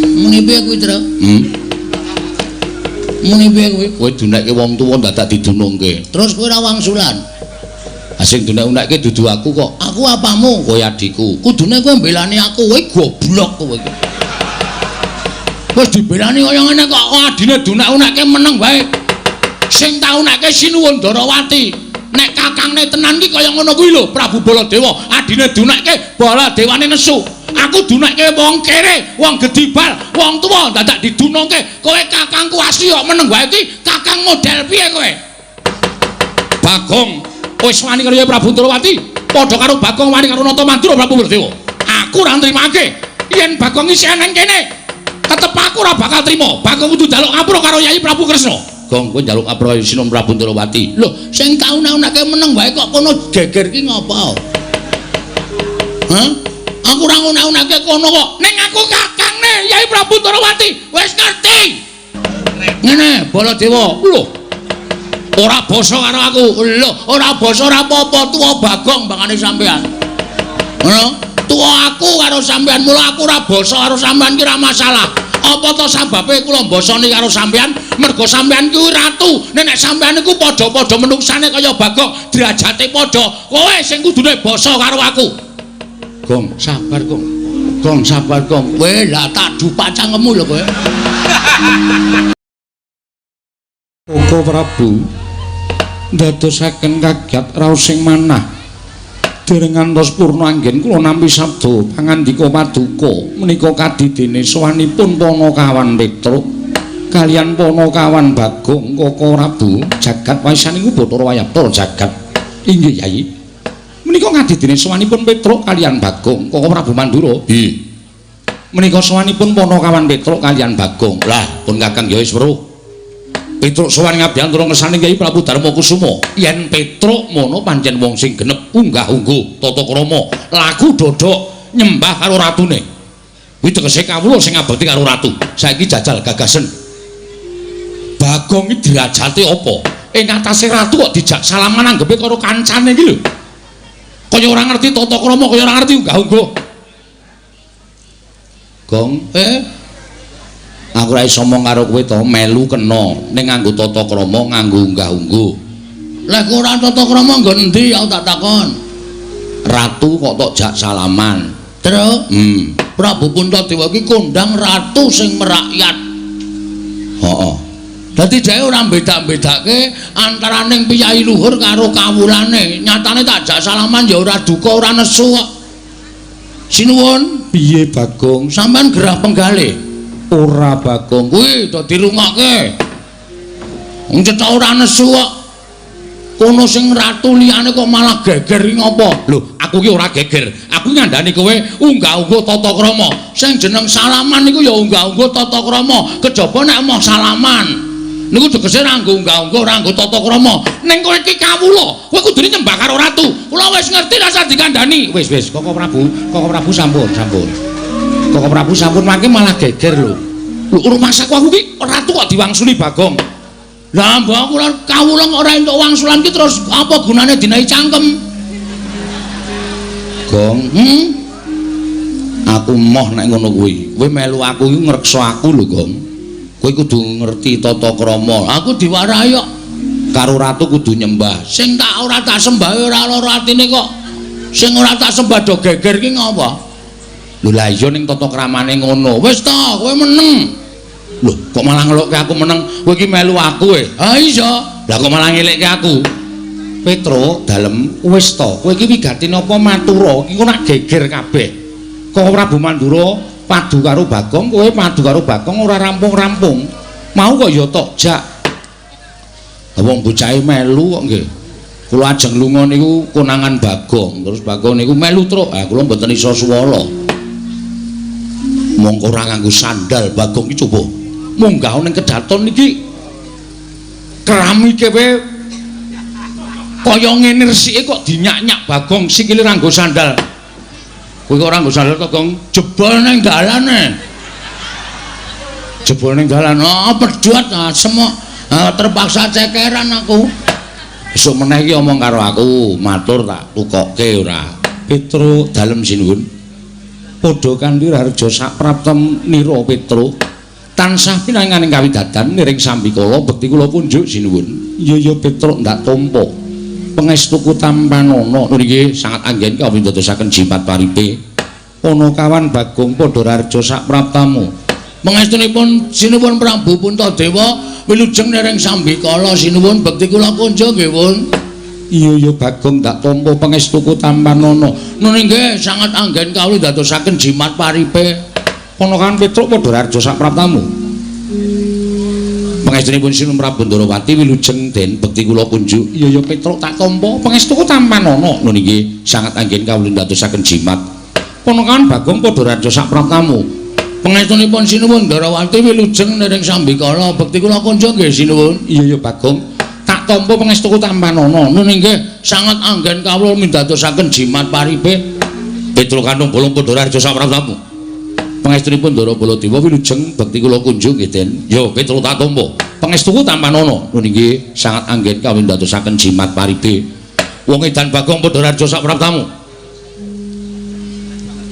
Muni piye kuwi, Tru? Muni piye kuwi? Kowe dunekke wong tuwa dadak didunungke. Terus kowe ora wangsulan. Ha sing dunek-unekke dudu aku kok. Aku apamu? Kowe adikku. Kudune kowe mbelani aku, kowe goblok kowe iki. Wis dibelani kaya ngene kok adine dunek-unekke meneng wae. Sing tau nekke Sinuwun Darawati. Nek kakangne tenan ki kaya ngono kuwi lho, Prabu Baladewa. Adine dunekke, Baladewane nesu. Aku dunekke wong kere, wong gedibal, wong tuwa dadak didunungke. Kowe kakangku asli kok meneng wae iki, kakang model piye kowe? Bagong wis wani karo Prabu Darawati, padha karo Bagong wani karo Nata Mandura Prabu Baladewa. Aku ora nrimake yen Bagong isih nang kene. Tetep aku ora bakal trima. Bagong kudu njaluk ngapura karo Yayi Prabu Kresna. Gong, kowe njaluk ngapura Sinuwun Prabu Darawati. Lho, sing tau naunake meneng wae kok kono geger ki ngopo? Hah? Aku ora ngunak-unake kono kok. Ning aku kakangne Yayi Prabu Darawati. Wis ngerti. Ngene, Baladewa. Lho. Ora basa karo aku. Lho, ora basa ora apa-apa, tuwa Bagong bangane sampean. Ngono? Tuwa aku karo sampean, mula aku ora basa karo sampean ki ora masalah. Apa to sababe kula mbasani karo sampean? Mergo sampean kuwi ratu. Nek sampean iku padha-padha menungsane kaya Bagong, derajate padha. Kowe sing kudune basa karo aku. Gong, sabar, Gong. Gong, sabar, Gong. Kowe lah tak dupak cangkemmu lho kowe. Koko Prabu ndadosaken kagiat raos sing manah. Dereng ngantos purna anggen kula nampi sabda pangandika paduka menika kadidene sowanipun Panakawan Petruk kaliyan Panakawan Bagong Koko Prabu jagat waisaning Bathara Wayabdara jagat. Inggih Yayi. Menika kadidene sowanipun Petruk kaliyan Bagong Koko Prabu Mandura. Nggih. Menika sowanipun Panakawan Petruk kaliyan Bagong. Lah pun Kakang ya wis weruh. Petruk sowan ngabiyantara ngersane Kyai Prabu Darma Kusuma. Yen Petruk mono pancen wong sing genep unggah-ungguh tata krama, laku dodok nyembah karo ratune. Kuwi tegese kawula sing ngabekti karo ratu. Saiki jajal gagasen. Bagong iki derajate apa? Ing atase ratu kok dijak salaman anggepe karo kancane iki lho. Kaya ora ngerti tata krama, kaya ora ngerti unggah-ungguh. Gong, aku ora iso omong karo kowe to, melu kena ning nganggo tata krama, nganggo unggah-ungguh. Lah kok ora tata krama nggon endi aku tak takon. Ratu kok tok jak salaman. Terus, Prabu Puntadewa iki kondang ratu sing merakyat. Heeh. Dadi dheke ora beda-bedake antaraning piyai luhur karo kawulane. Nyatane tak jak salaman ya ora duka, ora nesu kok. Sinuwun, piye Bagong? Sampeyan gerah penggalih. Ora Bagong, kuwi do dirungokke. Wong cetha ora nesu kok. Kono sing ratu liyane kok malah geger iki ngopo? Lho, aku ki ora geger. Aku ngandani kowe unggah-ungguh tata krama. Sing jeneng salaman niku ya unggah-ungguh tata krama. Kejaba nek emoh salaman. Niku tegese ora nggo unggah-ungguh, ora nggo tata krama. Ning kowe iki kawula, kowe kudune nyembah karo ratu. Kula wis ngerti rasa dikandani. Wis wis, Koko Prabu, Koko Prabu sampun, sampun. Koko Prabu sampun mangke malah geger lho. Lho rumangsaku aku ki ratu kok diwangsuli Bagong. Lah mbok aku ora kawula kok ora entuk wangsulan ki terus apa gunane dinahi cangkem? Gong, Aku moh nek ngono kuwi. Kowe melu aku iki ngreksa aku lho, Gong. Kowe kudu ngerti tata krama. Aku diwarahi kok. Karo ratu kudu nyembah. Sing tak ora tak sembah ora lara atine kok. Sing ora tak sembah do geger ki ngopo? Lho lah iya ning tata kramane ngono. Wis to, kowe meneng. Lho, kok malah ngelokke aku meneng? Kowe iki melu aku e. Ha iya. Lah kok malah ngelekke aku? Petruk dalem wis to, kowe iki wigati napa matura? Iki kok nak geger kabeh. Kok Prabu Mandura padu karo Bagong, kowe padu karo Bagong ora rampung-rampung. Mau kok ya tok jak. Lah wong bocahe melu kok nggih. Kula ajeng lunga niku konangan Bagong, terus Bagong niku melu truk. Ah kula mboten iso suwala. Mongko ora nganggo sandal Bagong iki coba. Munggah ning kedaton iki keramike wae kaya ngene resike kok dinyak-nyak Bagong sikile ora nganggo sandal. Kowe kok ora nganggo sandal kok, Gong? Jebol ning dalane. Jebol ning dalan. Oh, pedhot asem kok. Terpaksa cekeran aku. Esuk meneh iki omong karo aku, matur tak tukokke ora. Petruk dalem sinuwun. Padha kanthi raharja saprapta nira Petruk. Tansah pinanganing kawidadan niring sambikala bekti kula punjuk sinuwun. Iya ya Petruk ndak tampa. Pangestuku tampanana. Nggih sangat anggen kawula ndadosaken jimat paripe. Panakawan Bagong padha raharja sapraptamu. Pangestunipun sinuwun Prabu Puntadewa wilujeng niring sambikala sinuwun bekti kula kunjuk nggih pun. Iya ya Bagong ndak tampa pangestuku tampanana. Nun nggih sangat anggen kawula ndadosaken jimat paripe. Panakawan Petruk padha raharja sapraptamu. Pangestunipun Sinuwun Prabu Ndarawati wilujeng den bekti kula kunjuk. Iya ya Petruk tak tampa pangestuku tampanana. Nun nggih sangat anggen kawula ndadosaken jimat. Panakawan Bagong padha raharja sapraptamu. Pangestunipun Sinuwun Ndarawati wilujeng niring sambikala bekti kula kunjuk nggih sinuwun. Iya ya Bagong tak tampa pangestuku tampanana. Nun nggih sangat anggen kawula mindadosaken jimat paripe. Petruk kantung bolong padha raharja sapraptamu. Pangestunipun Ndara Baladewa wilujeng bekti kula kunjuk nggih Den. Ya Petruk tak tampa pangestuku tampanana. Nun nggih sangat anggen kawula ndadosaken jimat paripe. Wong edan Bagong padha raharja sapraptamu.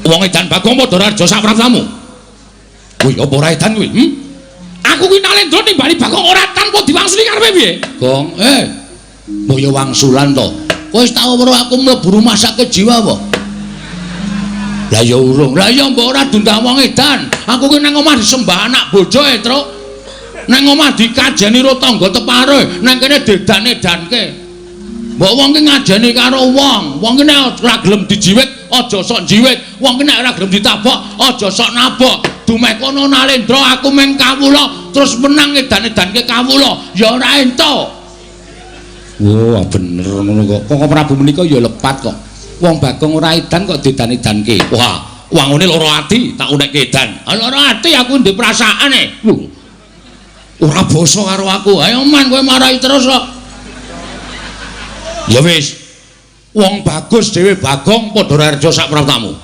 Wong edan Bagong padha raharja sapraptamu. Kuwi apa ora edan kuwi? Aku kuwi Nalendra nimbali Bagong ora tanpa diwangsuli karepe piye? Gong, mbok ya wangsulan to. Kowe wis tau weruh aku mlebu rumah sakit jiwa apa? Lah ya urung. Lah ya mbok ora diundang wong edan. Aku ki nang omah disembah anak bojo e, Truk. Nang omah dikajeni ro tangga tepare, nang kene dedan-edanke. Mbok wong ki ngajeni karo wong. Wong ki nek ora gelem dijiwit, aja sok njiwit. Wong ki nek ora gelem ditabok, aja sok nabok. Dumeh kono Nalendra aku meng kawula terus menang edan-edanke kawula ya ora entuk. Wah, bener ngono kok. Kok Prabu menika ya lepat kok. Wong Bagong ora edan kok diedan-edanke. Wah, wangune lara ati tak unekke edan. Ah lara ati aku ndek perasaan e. Lho. Ora basa karo aku. Ayo man kowe marahi terus kok. Ya wis. Wong bagus dhewe Bagong padha raharja sapraptamu.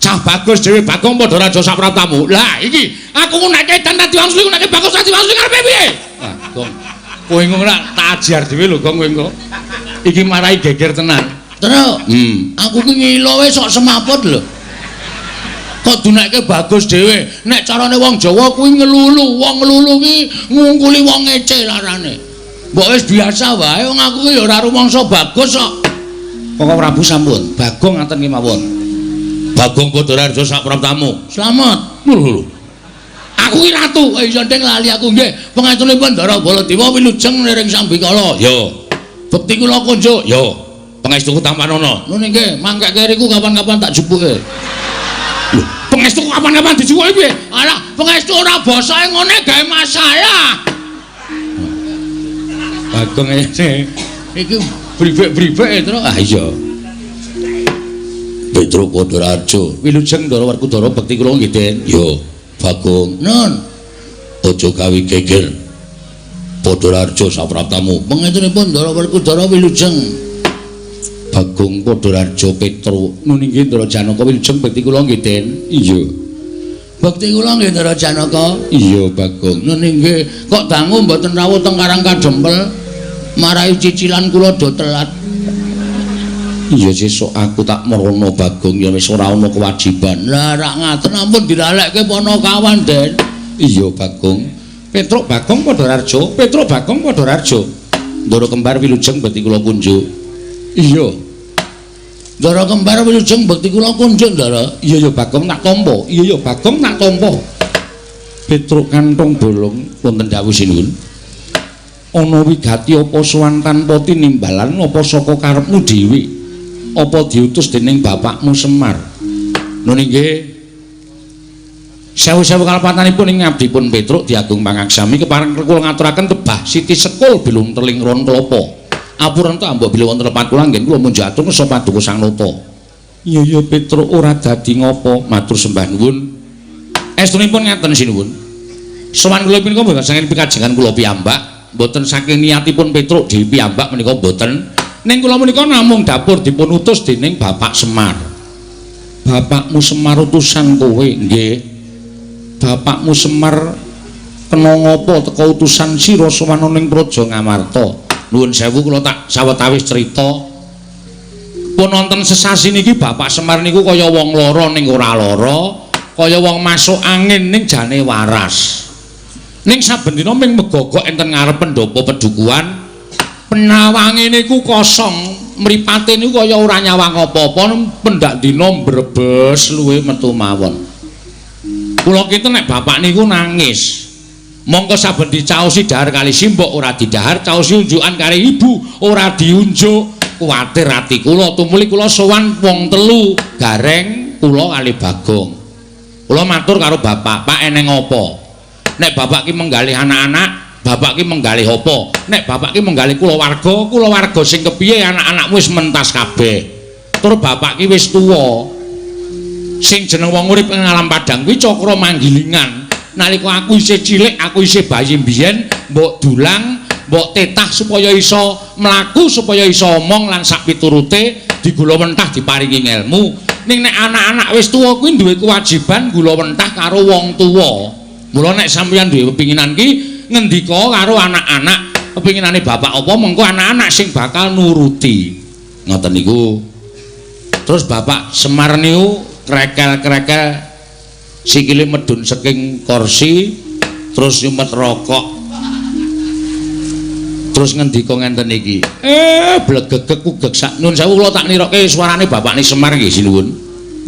Cah bagus dhewe Bagong padha raharja sapraptamu. Lah iki aku ngunekke edan ta diwangsuli ngunekke bagus ta diwangsuli karepe piye? Ah, Gong. Kowe ngono tak ajar dhewe lho Gong kowe engko. Iki marahi geger tenan. Truk. Aku ki ngilo wae sok semaput lho. Kok dunekke bagus dhewe. Nek carane wong Jawa kuwi ngelulu, wong ngelulu ki ngungkuli wong ngece larane. Mbok wis biasa wae wong aku ki ya ora rumangsa bagus kok. Koko Prabu sampun, Bagong ngaten kemawon. Bagong padha raharja sapraptamu. Slamet. Lho. Aku ki ratu. Iya ndeng lali aku nggih. Pangestunipun Ndara Baladewa wilujeng niring sambikala. Yo. Bekti kula kunjuk. Yo. Pangestuku tampanana. Nun nggih, mangkek keriku kapan-kapan tak jupuke. Lho, pangestuku kapan-kapan dijupuke piye? Alah, pangestu ora basae ngene gawe masalah. Bagong iki iki bribek-bribek Truk. Ah iya. Petruk Padha Raharja, wilujeng Ndara Werkudara bekti kula nggih Den. Yo, Bagong. Nun. Aja gawe geger. Padha Raharja sapraptamu. Pangestunipun Ndara Werkudara wilujeng. Bagong Padha Raharja Petruk. Nun inggih Ndara Janaka wilujeng bekti kula nggih Den. Iya. Bekti kula nggih Ndara Janaka. Iya Bagong. Nun inggih, kok dangu mboten rawuh teng Karang Kadempel. Marai cicilan kula do telat. Iya sesuk aku tak merono Bagong ya wis ora ana kewajiban. Lah rak ngaten ampun dilalekke Panakawan Den. Iya Bagong. Petruk Bagong Padha Raharja, Petruk Bagong Padha Raharja. Ndara kembar wilujeng bekti kula kunjuk. Iya. Ndara kembar wilujeng bekti kula kunjuk Ndara. Iya ya Bagong tak tampa. Iya ya Bagong tak tampa. Petruk kantong bolong wonten dawuh sinuwun. Ana wigati apa sowan tanpa tinimbalan apa saka karepmu dhewe? Apa diutus dening bapakmu Semar? Nun inggih. Sewu-sewu kalepatanipun ing ngabdipun Petruk diagung pangaksami kepareng kula ngaturaken tebah siti sekul bilung teling ron klapa. Apurenta mbok bilih wonten lepat kula anggen kula munjuk atur ngeso paduka Sang Nata. Iya ya Petruk ora dadi ngopo, matur sembah nuwun. Estunipun ngaten sinuwun. Sowan kula punika mboten saking pikajengan kula piyambak, mboten saking niatipun Petruk dhewe piyambak menika mboten. Ning kula menika namung dapur dipun utus dening Bapak Semar. Bapakmu Semar utusan kowe? Nggih. Bapakmu Semar kena ngapa teka utusan sira sowan ning Praja Ngamarta? Nuwun sewu kula tak sawetawis crita. Pun wonten sesasi niki Bapak Semar niku kaya wong lara ning ora lara, kaya wong masuk angin ning jane waras. Ning saben dina ming megogok enten ngarep pendopo pedukuhan. Penawange niku kosong, mripate niku kaya ora nyawang apa-apa, pendak dina mbrebes luwe metu mawon. Kula kinten nek bapak niku nangis. Mongko saben dicaosi dahar kali simbok ora didahar, caosi unjukan kali ibu ora diunjuk. Kuwatir ati kula, tumuli kula sowan wong telu, Gareng, kula kali Bagong. Kula matur karo bapak, "Pak eneng apa? Nek bapak ki menggalih anak-anak, bapak ki menggalih apa? Nek bapak ki menggalih kulawarga, kulawarga sing kepiye anak-anakmu wis mentas kabeh. Tur bapak ki wis tuwa. Sing jeneng wong urip ing alam padang kuwi cakra manggilingan. Nalika aku isih cilik, aku isih bayi mbiyen, mbok dulang, mbok tetah supaya iso mlaku, supaya iso omong lan sak piturute digula mentah diparingi ngelmu. Ning nek anak-anak wis tuwa kuwi duwe kewajiban gula mentah karo wong tuwa. Mula nek sampeyan duwe pepinginan ki ngendika karo anak-anak, pepinginane bapak apa mengko anak-anak sing bakal nuruti." Ngoten niku. Terus Bapak Semar niku krekel-krekel sikile medhun saking kursi terus nyumet rokok. Terus ngendika ngenten iki. Blegegek kugek sak nun sewu kula tak nirokke suarane bapakne Semar nggih sinuwun.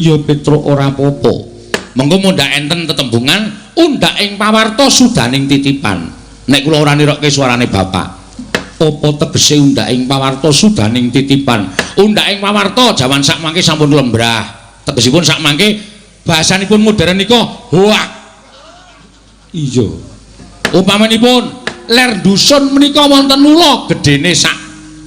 Ya Petruk ora apa-apa. Mengko mundhak enten tetembungan undhak ing pawarta sudaning titipan. Nek kula ora nirokke suarane bapak. Apa tegese undhak ing pawarta sudaning titipan? Undhak ing pawarta jaman sak mangke sampun lembrah. Tegesipun sak mangke bahasanipun modern nika hoak. Iya. Upamanipun ler dusun menika wonten ula gedene sak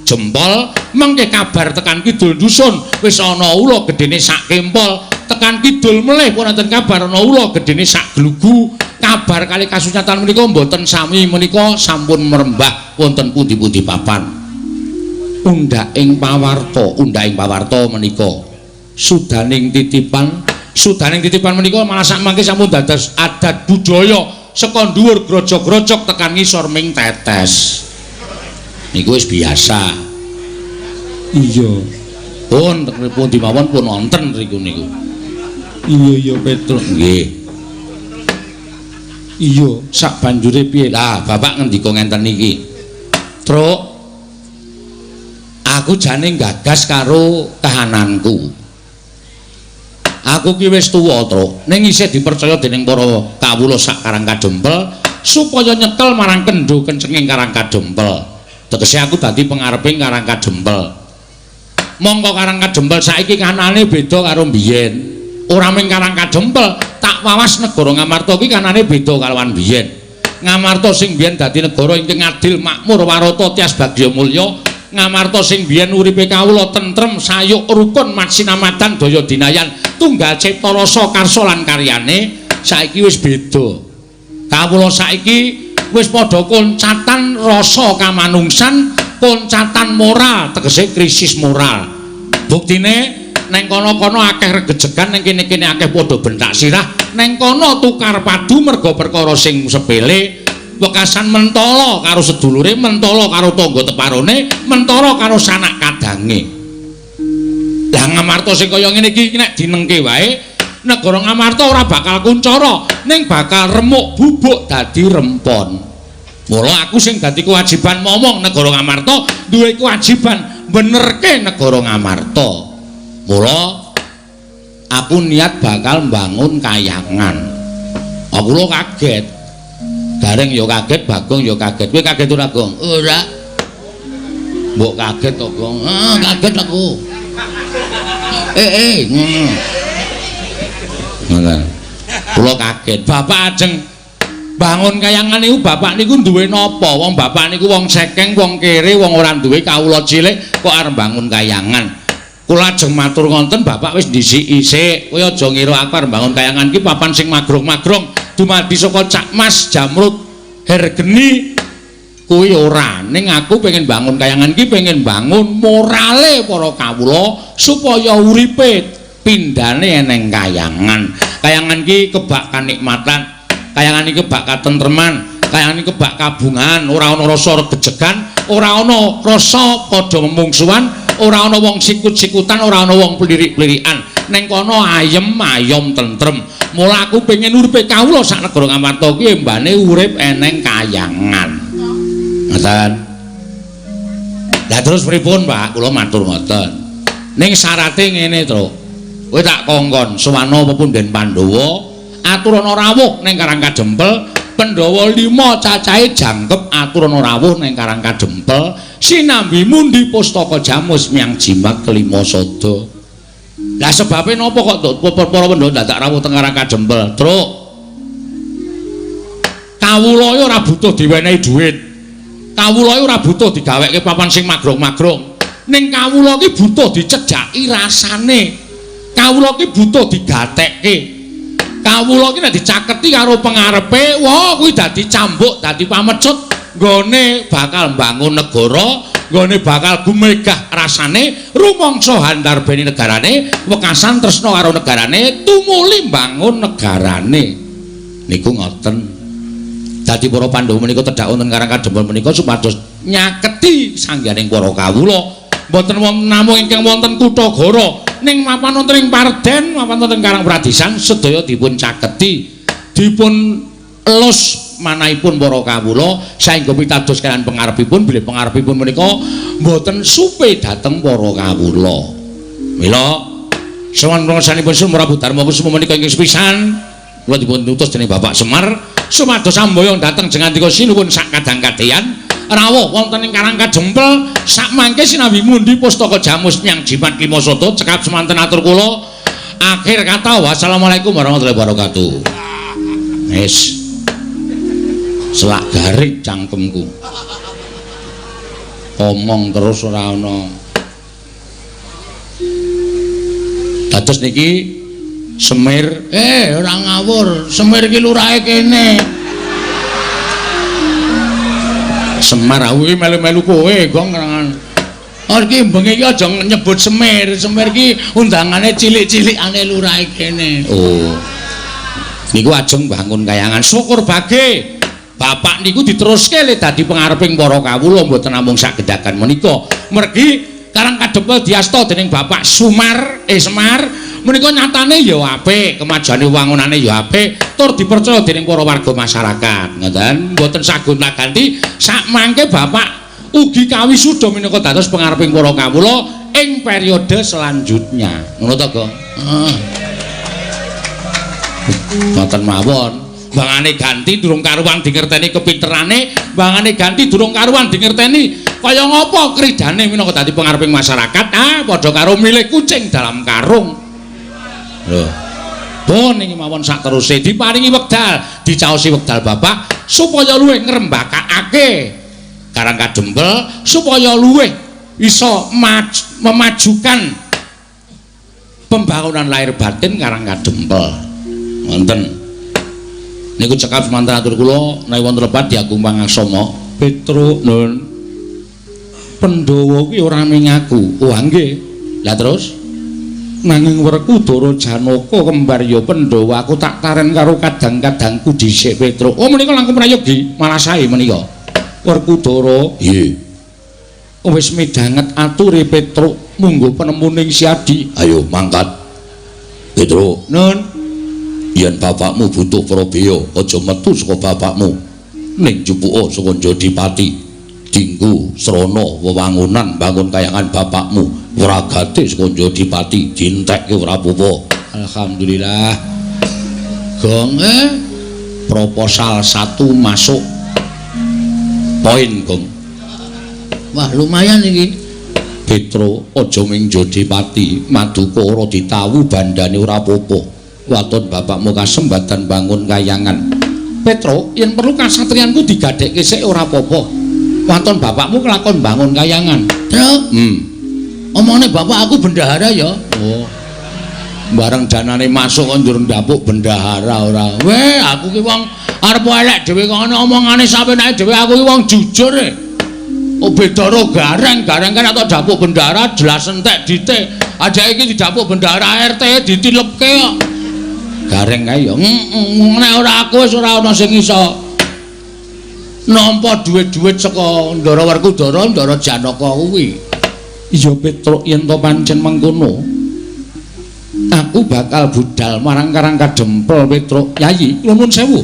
jempol, mengke kabar tekan kidul dusun wis ana ula gedene sak kempol, tekan kidul melih pun wonten kabar ana ula gedene sak glugu. Kabar kali kasunyatan menika mboten sami, menika sampun merembah wonten pundi-pundi papan. Undhak ing pawarta, undhak ing pawarta menika sudaning titipan, sudaning titipan menika malah sak mangke sampun dados adat budaya saka dhuwur grojog-grojog tekan ngisor ming tetes. Niku wis biasa. Iya. Pun pundi mawon pun wonten riku niku. Iya iya Petruk. Nggih. Iya, sak banjure piye? Lah, bapak ngendika ngenten iki. Truk, aku jane gagas karo kahananku. Aku ki wis tuwa, Truk. Ning isih dipercaya dening para kawula sak Karang Kadempel supaya nyekel marang kendho kencenging Karang Kadempel. Tegese aku dadi pengareping Karang Kadempel. Mongko Karang Kadempel saiki kanane beda karo mbiyen. Ora mung Karang Kadempel, tak wawas negara Ngamarta ki kanane beda kalawan biyen. Ngamarta sing biyen dadi negara ingkang adil, makmur, warata, tias bagya mulya. Ngamarta sing biyen uripe kawula tentrem, sayuk, rukun, matsinamadan, daya dinayan, tunggal cipta rasa karsa lan karyane saiki wis beda. Kawula saiki wis padha koncatan rasa kamanungsan, koncatan moral, tegese krisis moral. Buktine neng kono-kono akeh regejegan, neng kene-kene akeh padha bentak sirah, neng kono tukar padu merga perkara sing sepele, wekasan mentala karo sedulure, mentala karo tangga teparone, mentala karo sanak kadange. Lah Ngamarta sing kaya ngene iki nek dinengke wae, negara Ngamarta ora bakal kuncara, ning bakal remuk bubuk dadi rempon. Mula aku sing dadi kewajiban momong negara Ngamarta duwe kewajiban benerke negara Ngamarta. Mula aku niat bakal mbangun kayangan. Aku lho kaget. Gareng ya kaget, Bagong ya kaget. Kowe kaget ora, Gong? Ora. Mbok kaget to, Gong? Heeh, kaget aku. Ngono. Ngoten. Kula kaget. Bapak ajeng bangun kayangan niku bapak niku duwe napa? Wong bapak niku wong sekeng, wong kere, wong ora duwe kawula cilik kok arep bangun kayangan. Kula ajeng matur ngonten bapak wis ndhisiki sik. Kowe aja ngira aku arep bangun kayangan ki papan sing magrong-magrong dumadi saka Cak Mas, Jamrut, Hergeni kuwi ora. Ning aku pengen bangun kayangan ki pengen bangun morale para kawula supaya uripe pindhane eneng kayangan. Kayangan ki kebak kanikmatan, kayangan iki kebak katentreman, kayangan iki kebak kabungan, ora ana rasa regejegan, ora ana rasa padha memungsuhan, Ora ana wong sikut-sikutan, ora ana wong plirik-plirikan. Ning kono ayem ayom tentrem. Mula aku pengen uripe kawula sak negara Ngamarta kuwi embane urip eneng kayangan. Ngoten. Lah terus pripun, Pak? Kula matur ngoten. Ning syarate ngene, Truk. Kowe tak kongkon sowana pepunden Pandhawa, aturana rawuh ning Karang Kadempel. Pandhawa 5 cacahe jangkep aturana rawuh ning Karang Kadempel sinambi mundi pustaka jamus miang jimat kelima sada. Lah sebabe napa kok para Pandhawa dadak rawuh teng Karang Kadempel? Truk. Kawula iki ora butuh diwenehi dhuwit. Kawula iki ora butuh digaweke papan sing magrong-magrong. Ning kawula iki butuh dicejaki rasane. Kawula iki butuh digatekke. Kawula iki nek dicaketi karo pengarepe, wah kuwi dadi cambuk, dadi pamecut, nggone bakal mbangun negara, nggone bakal gumegah rasane, rumangsa handarbeni negarane, wekasan tresna karo negarane, tumuli mbangun negarane. Niku ngoten. Dadi para Pandhawa menika tedhak wonten Karang Kadempel menika supados nyaketi sangganing para kawula. Mboten wonten namung ingkang wonten Kutagara, ning mapan wonten ing Parden, mapan wonten Karang Pradisan sedaya dipun caketi, dipun elus manahipun para kawula saengga pitados kaliyan pengarepipun bilih pengarepipun menika mboten supe dhateng para kawula. Mila sowan pangsanipun Sri Prabu Darma Kusuma menika ingkang sepisan kula dipun utus dening Bapak Semar supados samboyong dhateng jengandika sinuwun sak kadang-kadeyan rawuh wonten ing Karang Kadempel sakmangke sinambi mundi pustaka jamus miang jimat lima sada. Cekap semanten atur kula, akhir kata wassalamualaikum warahmatullahi wabarakatuh. Wis selak garik cangkemku omong terus ora ana. Dados niki Semir, ora ngawur, Semir iki lurahe kene. Semar aku iki melu-melu kowe, Gong. Oh iki bengi iki aja nyebut Semir. Semir iki undangane cilik-cilikane lurahe kene. Oh. Niku ajeng bangun kayangan. Syukur bage bapak niku diteruske le dadi pengareping para kawula mboten namung sak gedhagan menika. Mergi Karang Kadempel diasta dening Bapak Sumar, Semar menika nyatane ya apik, kemajuane wangunane ya apik, tur dipercaya dening para warga masyarakat. Ngoten, mboten sagonta-ganti sakmangke bapak ugi kawisuda minangka dados pengareping para kawula ing periode selanjutnya. Ngono to, Gong? Heeh. Ngoten mawon. Bangane ganti durung karuan dingerteni kepinterane, bangane ganti durung karuan dingerteni kaya ngapa kridane minangka dadi pengareping masyarakat. Ah, padha karo milih kucing dalam karung. Lho. Pun niki mawon sak teruse diparingi wekdal, dicaosi wekdal bapak supaya luwih ngrembakakake Karang Kadempel, supaya luwih iso memajukan pembangunan lahir batin Karang Kadempel. Wonten. Niku cekap semanten atur kula, menawi wonten lepat diagung pangasama. Petruk nun. Pandhawa kuwi ora mingaku. Oh nggih. Lah terus nanging Werkudara Janaka kembar ya Pandhawa aku tak taren karo kadang-kadangku dhisik Petruk. Oh menika langkung prayogi malah sae menika. Werkudara nggih. Wis midhanget ature Petruk munggo penemuning Siadi. Ayo mangkat. Petruk nun. Yen bapakmu butuh prabeya aja metu saka bapakmu. Ning jupuka saka Jodipati. Dinggo srana wewangunan bangun kayangan bapakmu. Wragate saka Jodipati dientekke ora apa-apa. Alhamdulillah. Gong proposal 1 masuk poin, Gong. Wah, lumayan iki. Petro aja ming Jodipati, maduka ora ditawu bandane ora apa-apa. Waton bapakmu kasembatan bangun kayangan. Petro, yen perlu kasatriyanku digadhekke sik ora apa-apa. Waton bapakmu kelakon bangun kayangan. Truk. Omongane bapak aku bendahara ya. Oh. Bareng danane masuk kok njur ndapuk bendahara ora. Weh, aku ki wong arep elek dhewe kok ana omongane sapenake dhewe aku ki wong jujur e. Oh beda ro gareng, gareng kan atau dapuk bendahara jelas entek dite. Ajake iki didapuk bendahara RT ditilepke kok. Gareng kae ya. Nek ora aku wis ora ana sing iso nampa dhuwit-dhuwit saka Ndara Werkudara, Ndara Janaka kuwi. Iya Petruk, yen to pancen mengkono aku bakal budal marang Karang Kadempel Petruk. Yayi, kula nuwun sewu.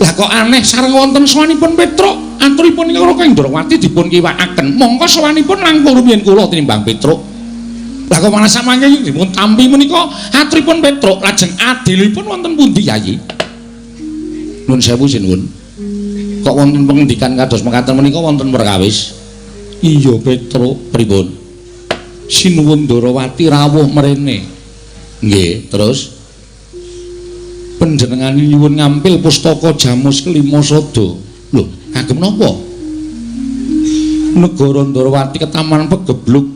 Lah kok aneh sareng wonten sowanipun Petruk, aturipun Raka Indrawati dipun kiwakaken. Mongko sowanipun langkung rumiyin kula tinimbang Petruk. Lah kok malah samangke dipun tampi menika aturipun Petruk, lajeng adilipun wonten pundi Yayi? Nuwun sewu sinuwun. Kok wonten pengendikan kados mekaten menika wonten perkawis? Iya Petruk, pripun? Sinuwun Ndrawati rawuh mrene. Nggih, terus panjenengane nyuwun ngampil pustaka Jamus Kelima Sada. Lho, kagem napa? Negara Ndrawati ketaman pegebluk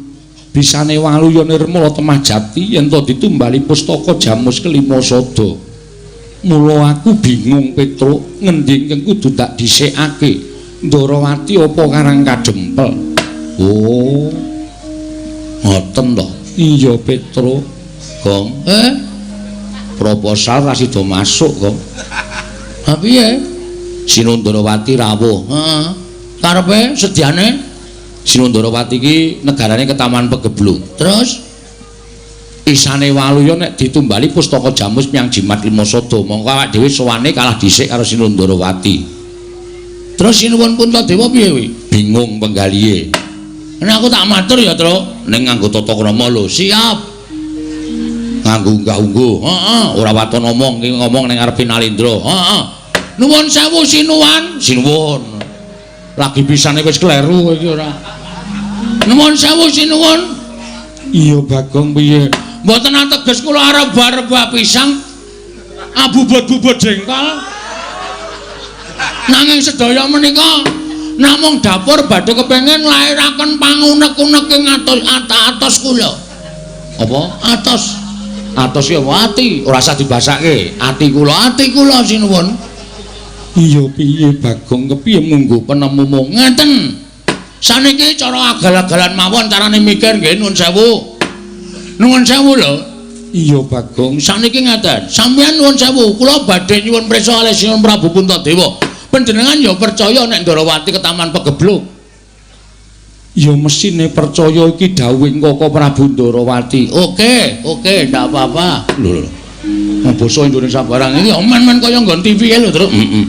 bisane waluya nirmala temah jati yen to ditumbali pustaka Jamus Kelima Sada. Mula aku bingung Petruk, ngendi ingkang kudu tak dhisikake? Ndrawati apa Karang Kadempel? Oh. Ngoten to. Iya Petruk. Gong. Proposal ra sida masuk, Gong. Ha piye? Sinuwun Ndrawati rawuh. Heeh. Karepe sediane Sinuwun Ndrawati iki negarane ketaman pegebluk. Terus isane waluya nek ditumbali pustaka Jamus miyang Jimat Lima Sada, mongko awak dhewe sowane kalah dhisik karo Sinuwun Ndrawati. Terus Sinuwun Puntadewa piye kuwi? Bingung penggalihe. Nek aku tak matur ya, Truk, ning nganggo tata krama lho. Siap. Nganggo unggah-ungguh. Heeh, ora waton ngomong, iki ngomong ning ngarepe Nalendra. Heeh. Nuwun sewu sinuwun. Sinuwun. Lagi pisane wis kleru kowe iki ora. Nuwun sewu sinuwun. Iya Bagong piye? Mboten ateges kula arep rebah pisang abubut-bubut jengkol. Nanging sedaya menika namung dapur badhe kepengin nglairaken pangunek-unek ing atos kula. Apa? Atos. Atos ki apa? Ati, ora usah dibasake. Ati kula sinuwun. Iya piye Bagong, kepiye munggo penemumu? Ngeten. Saniki cara agal-agalan mawon carane mikir nggih nuwun sewu. Nuwun sewu lho. Iya Bagong, saniki ngeten. Sampeyan nuwun sewu, kula badhe nyuwun prisa kalih Sinuwun Prabu Puntadewa. Panjenengan ya percaya nek Ndrawati ketaman pegebluk? Ya mesine percaya iki dawuhing Koko Prabu Ndrawati. Oke, oke, ndak apa-apa. Lho lho. Basa Indonesia barang iki men-men kaya nggon TV lho, Truk. Heeh.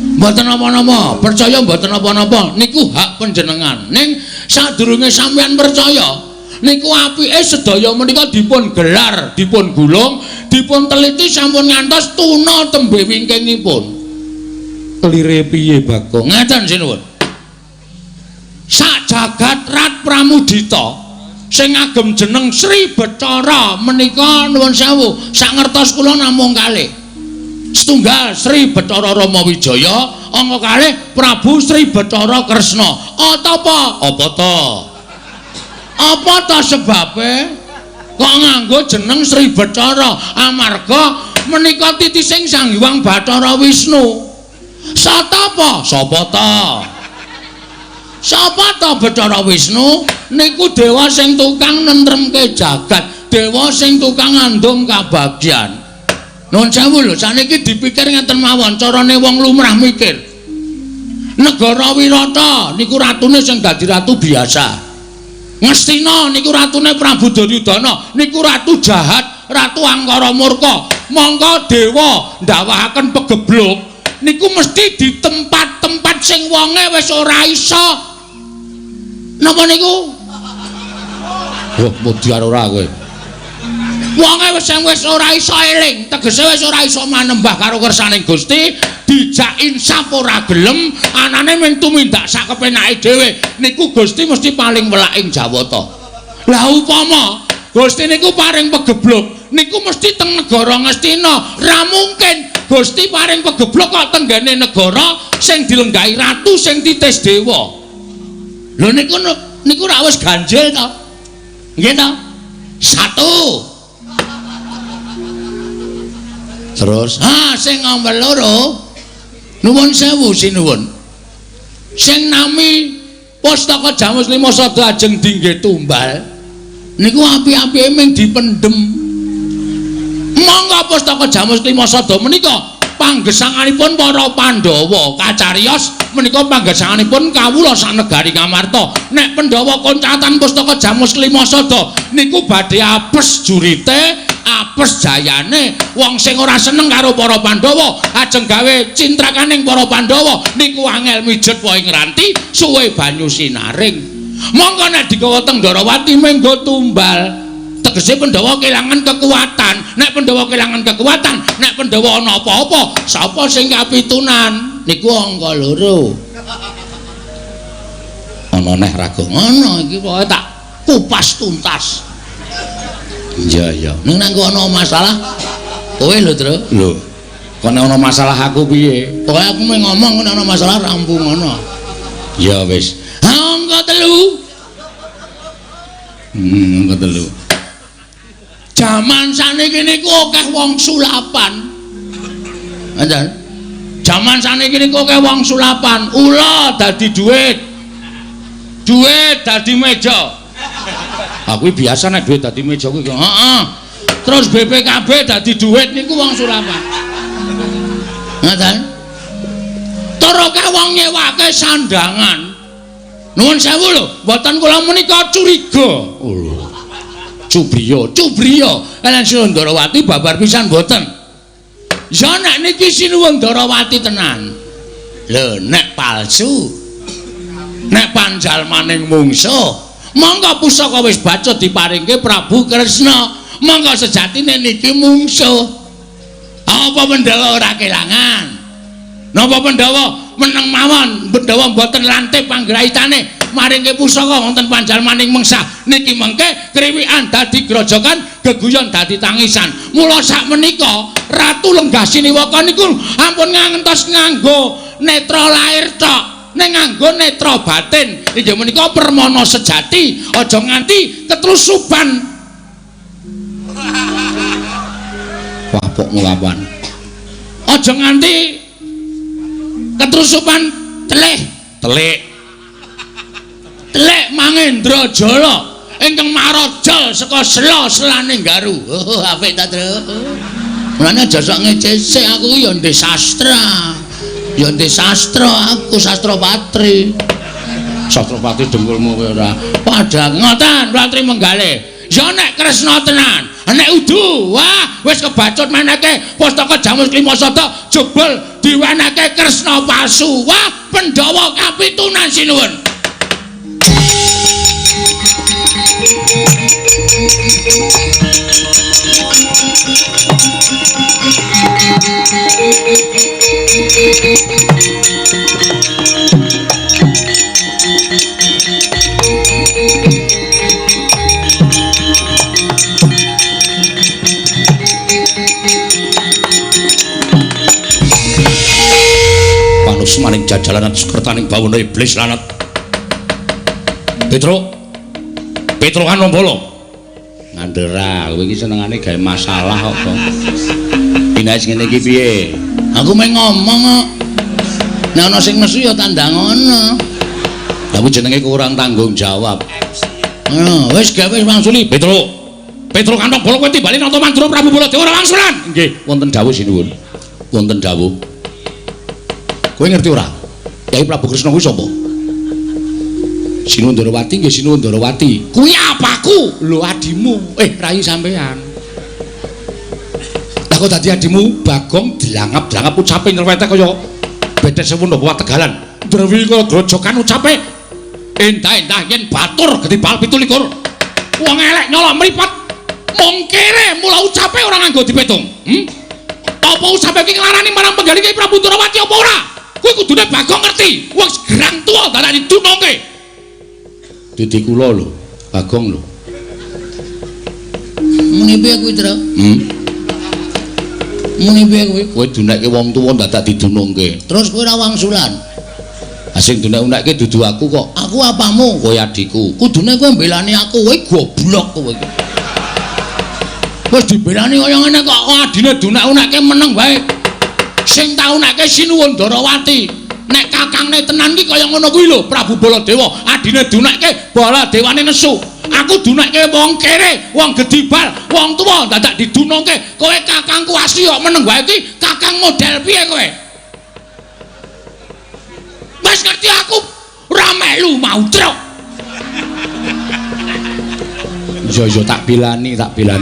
Mboten napa-napa, percaya mboten napa-napa, niku hak panjenengan. Ning sadurunge sampeyan percaya, niku apike sedaya menika dipun gelar, dipun gulung, dipun teliti sampun ngantos tuna tembe wingkingipun. Lire piye Bagong? Ngeten sinuwun. Sak jagat Rat Pramudita sing ngagem jeneng Sri Bathara menika nuwun sewu, sak ngertos kula namung kalih. Setunggal Sri Bathara Rama Wijaya, angka kalih Prabu Sri Bathara Kresna. Apa? Apa ta? Apa ta sebabe kok nganggo jeneng Sri Bathara? Amarga menika titising Sang Hyang Bathara Wisnu. Satapa? Sapa ta? Sapa ta Bathara Wisnu? Niku dewa sing tukang nentremke jagat, dewa sing tukang ngandung kabagyan. Nuwun sewu lho, saniki dipikir ngeten mawon, carane wong lumrah mikir. Negara Wirata niku ratune sing dadi ratu biasa. Ngastina niku ratune Prabu Duryudana, niku ratu jahat, ratu angkara murka. Mongko dewa ndawahaken pegebluk niku mesti di tempat-tempat sing wonge wis ora iso. Napa niku? Wah, mudyar ora kowe. Wonge wis ora iso eling, tegese wis ora iso manembah karo kersaning Gusti, dijak insaf ora gelem, anane mung tumindak sak kepenake dhewe. Niku Gusti mesti paling welak ing Jawata. Lah upama Gusti niku paring pegebluk, niku mesti teng negara Ngastina. Ra mungkin Gusti paring pegebluk kok tenggene negara sing dilenggahi ratu sing titis dewa. Lho niku niku ra wis ganjil to. Nggih to? Satu. Terus, ha sing nomor loro nuwun sewu sinuwun. Sing nami Pustaka Jamus Lima Sada ajeng dingge tumbal niku api-apike mung dipendhem. Monggo Pustaka Jamus Lima Sada menika panggesanganipun para Pandhawa kacariyos menika panggesanganipun kawula sanegari Ngamarta. Nek Pandhawa koncatan pustaka Jamus Klima Sada niku badhe apes jurite, apes jayane. Wong sing ora seneng karo para Pandhawa ajeng gawe cintrakaning para Pandhawa niku angel mijet wae ngranti suwe banyu sinaring. Mongko nek digawa teng Ndorowati menggo tumbal. Tegese Pandhawa kelangan kekuatan. Nek Pandhawa kelangan kekuatan, nek Pandhawa ana apa-apa, sapa sing kapitunan? Niku angka 2. Ana neh raga ngono iki pokoke tak kupas tuntas. Iya iya. Ning nang ana masalah kowe lho, Tru. Lho. Kok nek ana masalah aku piye? Pokoke aku mung ngomong nek ana masalah rampung ngono. Ya wis. Angka 3. Angka 3. Jaman saniki niku akeh wong sulapan. Ngoten. Jaman saniki niku akeh wong sulapan. Ula dadi duit. Duit dadi meja. Aku biasa nek duit dadi meja kuwi. Heeh. Terus BPKB dadi duit niku wong sulapan. Ngoten. Tur akeh wong nyewake sandangan. Nuwun sewu lho, mboten kula menika curiga. Oh. Cubriya, cubriya. Kaliyan Sinuwun Ndarawati babar pisan mboten. Ya nek niki Sinuwun Ndarawati tenan. Lho nek palsu. Nek panjalmaning mungsuh, monggo pusaka wis bacut diparingke Prabu Kresna. Monggo sejatine niki mungsuh. Apa Pandhawa ora kelangan? Napa Pandhawa meneng mawon, Pandhawa mboten lantip panggraitane maringke pusaka wonten panjalmaning mengsah niki mengke kriwikan dadi grojokan, geguyon dadi tangisan. Mula sakmenika Ratu Lenggah Siniwaka niku ampun ngantos nganggo netra lair tok, ning nganggo netra batin. Inggih menika permana sejati, aja nganti ketlusuban. Wah, pokmu kapan? Aja nganti ketrusupan telih. Telik. Telik Mangendra Jala ingkang marajal saka sela-selane Garu. Oh, apik ta, Tru? Mulane aja sok ngecesek aku ya ndek sastra. Ya ndek sastra aku, sastra patri. Sastra patri dengkulmu kowe ora. Padha ngoten, Ratri Menggale. Ya nek Kresna tenan, nek udu, wah wis kebacut meneke pustaka Jamus Klima Sada jebul diwenehke Kresna palsu. Wah, Pandhawa kapitunan sinuwun. Panusmaning jajalanan sukertaning bawana iblis lanat. Petro, Petro kan nombolo. Ngandera, kowe iki senengane gawe masalah kok to. Inais ngene iki piye? Aku mung ngomong kok. Nek ana sing nesu ya tandang ngono. Lah kuwi jenenge kurang tanggung jawab. Ngono, wis gawe wangsuli. Petro, Petro kantong bolo kowe timbali nata Mandura Prabu Baladewa ora wangsulan. Nggih, wonten dawuh sinuwun. Wonten dawuh. Kowe ngerti ora? Kyai Prabu Kresna kuwi sapa? Sinuwun Ndarawati nggih Sinuwun Ndarawati. Kuwi apaku? Lho adimu. Rai sampean. Lah kok dadi adimu Bagong dilangap-dilangap ucape nyerwetek kaya bedes sewu napa Tegalan. Drewi kaya grojokan ucape. Endah-endah yen batur getibal 27. Wong elek nyolok mripat. Mung kere mula ucape ora nganggo dipetung. Apa ucape iki nglarani marang penggalih Kyai Prabu Ndarawati apa ora? Kuwi kudune Bagong ngerti. Wong gerang tuwa dadak didunungke. Didi kula lho, Bagong lho. Muni piye kuwi, Tru? Muni piye kuwi? Kowe dunekke wong tuwa dadak didunungke. Terus kowe ora wangsulan. Ha sing dunek-unekke dudu aku kok. Aku apamu? Kowe adikku. Kudune kowe mbelani aku, kowe goblok kowe iki. Wis dibelani kaya ngene kok adine dunek-unekke meneng wae. Sing tak unekke Sinuwun Ndarawati. Nek kakangne tenan iki kaya ngono kuwi lho, Prabu Baladewa. Adine dunekke, Baladewane nesu. Aku dunekke wong kere, wong gedibal, wong tuwa dadak didunungke. Kowe kakangku asli kok meneng wae iki, kakang model piye kowe? Wis ngerti aku ora melu mau truk. Iya iya tak bilani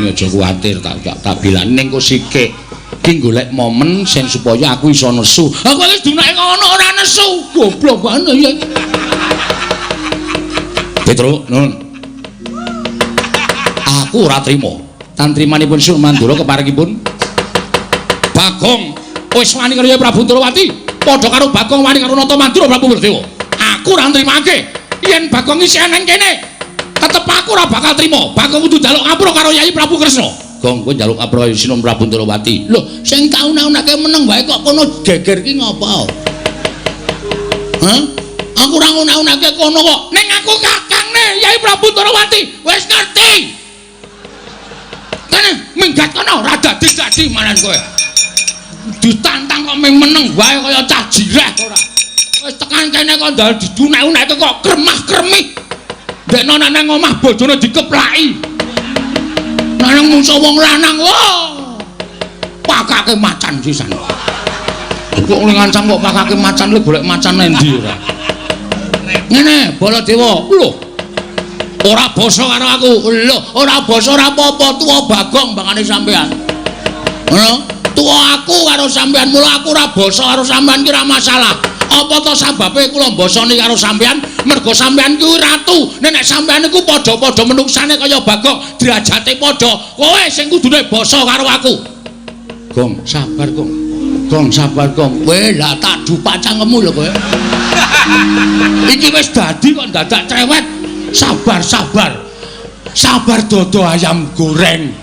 aja kuwatir, tak bilani ning kok sikik. Ki golek momen sing supaya aku iso nesu. Aku wis dunake ngono ora nesu. Goblok banget ya. Petro, nun. Aku ora trima. Tantrimanipun Sun Mandura keparengipun Bagong wis wani karo Prabu Ndrawati, padha karo Bagong wani karo Nata Mandura Prabu Baladewa. Aku ora nrimake. Yen Bagong isih nang kene, tetep aku ora bakal trima. Bagong kudu njaluk ngapura karo Yayi Prabu Kresna. Gong kowe njaluk ngapura Sinun Prabu Ndrawati. Lho, sing tak unak-unake meneng wae kok kono geger ki ngopo? Hah? Aku ora ngunak-unake kono kok. Ning aku kakangne Yayi Prabu Ndrawati. Wis ngerti. Kene minggat kono ora dadi-dadi malan kowe. Ditantang kok ming meneng wae kaya cah jireh ora. Wis tekan kene kok ndal didunek-uneke kok kremah-kremih. Ndekno nang omah bojone dikeplaki. Nang mungso wong lanang, wah. Pakake macan sisan. Kok ngancam kok pakake macan lho golek macan endi ora? Ngene, Baladewa. Lho. Ora basa karo aku. Lho, ora basa ora apa-apa, tuwa Bagong bangane sampean. Ngono? Tuwa aku karo sampean, mula aku ora basa karo sampean ki ora masalah. Apa to sababe kula mbasani karo sampean? Mergo sampean kuwi ratu. Nek sampean iku padha-padha menuksane kaya Bagong, derajate padha. Kowe sing kudune basa karo aku. Gong, sabar, Gong. Gong, sabar, Gong. Kowe lah tak dupak cangkemmu lho kowe. Iki wis dadi kok dadak cerewet. Sabar, sabar. Sabar dodo ayam goreng.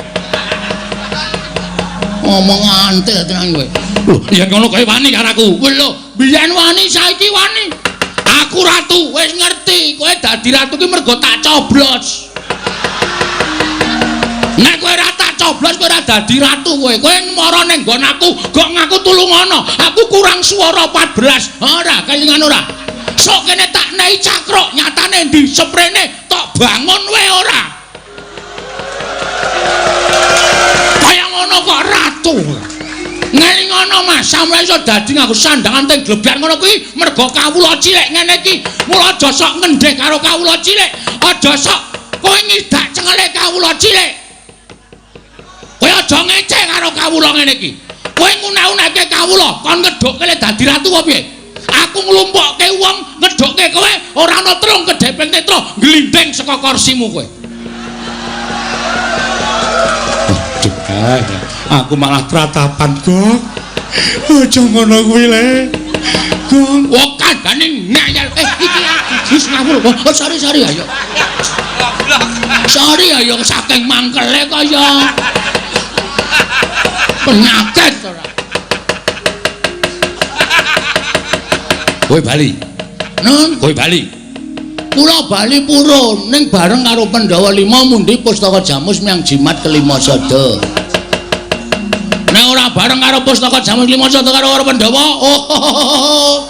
Ngomong antil tenan kowe. Lho, yen ngono kowe wani karo aku. Lho, biyen wani saiki wani. Aku ratu, wis ngerti. Kowe dadi ratu ki mergo tak coblos. Nek kowe ora tak coblos kowe ora dadi ratu kowe. Kowe mara ning nggon aku, gok ngaku tulungono. Aku kurang swara 14. Ora kelingan ora. Sok kene tak nei cakruk, nyatane ndi seprene tok bangun wae ora. Kaya ngono kok ratu. Ngelingono Mas, sampeyan iso dadi nganggo sandangan teng glebyar ngono kuwi mergo kawula cilik ngene iki. Mula aja sok ngendheh karo kawula cilik, aja sok kowe ngidak cengele kawula cilik. Kowe aja ngece karo kawula ngene iki. Kowe ngunek-unekke kawula, kon ngedhukke le dadi ratu apa piye? Aku nglumpukke wong ngedhukke kowe ora ana trung kedheping netra glindhing saka kursimu kowe. Aduh, aku malah tratapan, Gong. Aja ngono kuwi le. Gong, wong kandhane ngeyel. Iki wis ngawur. Oh, sorry ayo. Sorry ayo saking mangkele kaya penyakit ora. Kowe bali. Nun, kowe bali. Kula bali purun ning bareng karo Pandhawa 5 mundi pustaka Jamus miang jimat kelima sada. Nek ora bareng karo pustaka Jamus lima sada karo Pandhawa, oh.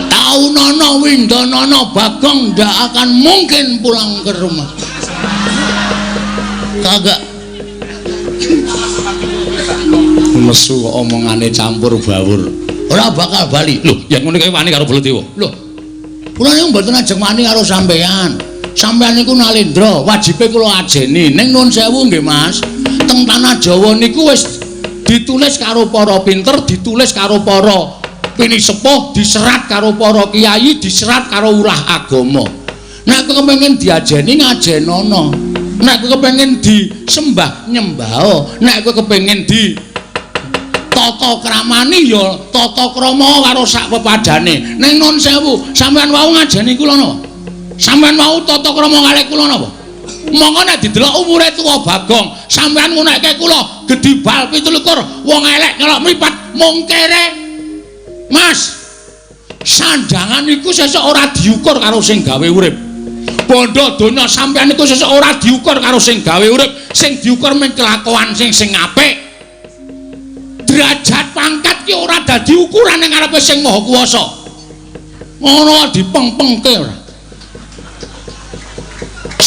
Taunono Windonono Bagong ndak akan mungkin pulang ke rumah. Kagak. Nesu kok omongane campur bawur. Ora bakal bali. Lho, yen ngono kae wani karo Baladewa. Lho. Kula niku mboten ajeng wani karo sampeyan. Sampeyan niku nalendra, wajibe kula ajeni. Ning nuwun sewu nggih, Mas. Teng tanah Jawa niku wis ditulis karo para pinter, ditulis karo para pinisepuh, diserat karo para kiai, diserat karo ulah agama. Nek kowe kepengin diajeni ngajenono. Nek kowe kepengin disembah nyembah. Nek kowe kepengin di tata kramani ya tata krama karo sak pepadane. Ning nun sewu, sampeyan wau ngajeni kula napa? Sampeyan wau tata krama kalih kula napa? Monggo nek didelok umure tuwa Bagong, sampeyan ngunekke kula gedhi bal 27, wong elek nyelok mripat mung kere. Mas, sandangan iku sesuk ora diukur karo sing gawe urip. Bondo donya sampeyan iku sesuk ora diukur karo sing gawe urip, sing diukur mung kelakuan sing apik. Derajat pangkat ki ora dadi ukuran ning ngarepe sing Maha Kuwasa. Ngono dipengpengke ora.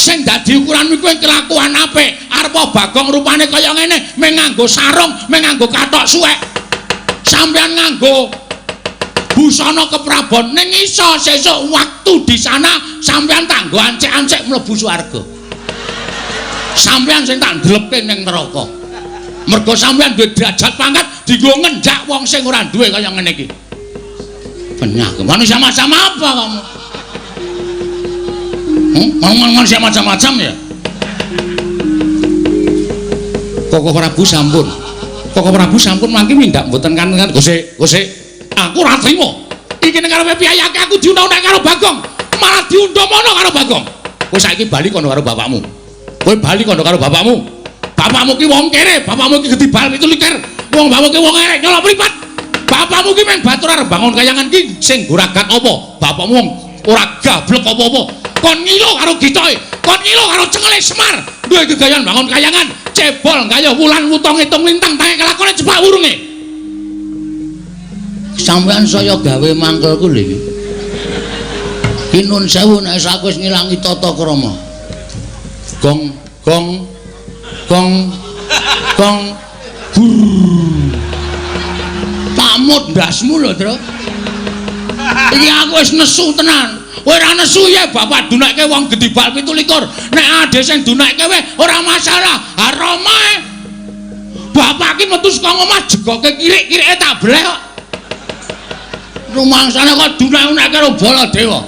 Sing dadi ukuran kuwi kelakuan apik. Arep Bagong rupane kaya ngene, mung nganggo sarung, mung nganggo kathok suwek. Sampeyan nganggo busana keprabon ning iso sesuk waktu di sana sampeyan tak nggo ancek-ancek mlebu swarga. Sampeyan sing tak ndlepke ning neraka. Mergo sampeyan duwe derajat pangkat dienggo ngenjak wong sing ora duwe kaya ngene iki. Penyah, manusia macam apa kamu? Manusia macam-macam ya? Koko Prabu sampun. Koko Prabu sampun mangke mindak mboten kan Gosek, Gosek. Aku ora trimo. Iki ning karepe piyayake aku diundang-undang karo Bagong. Malah diundang mono karo Bagong. Kowe saiki bali kono karo bapakmu. Kowe bali kono karo bapakmu. Bapakmu ki wong kere, bapakmu ki gedibal 27. Wong bapakmu ki wong erek nyolok mripat. Bapakmu ki mung batur arep bangun kayangan ki sing goragat apa? Bapakmu wong ora gablek apa-apa. Kon ngilo karo gitoke, kon ngilo karo cengele Semar. Duwe gegayan bangun kayangan, cebol gayuh wulan wutung ngitung lintang tange kelakone cepak wurunge. Sampeyan saya gawe mangkelku lho iki. Ki nun sewu nek aku wis ngilangi tata krama. Gong gong gong gong gur. Pamut ndasmu lho, Tru. Iki aku wis nesu tenan. Kowe ora nesu ya bapak dunekke wong gedibal 27. Nek ade sing dunekke wae ora masalah. Haromae. Bapak ki metu saka omah jegoke kirik-kirike tak bleh kok. Rumangsane kok dunek-unekke karo Baladewa.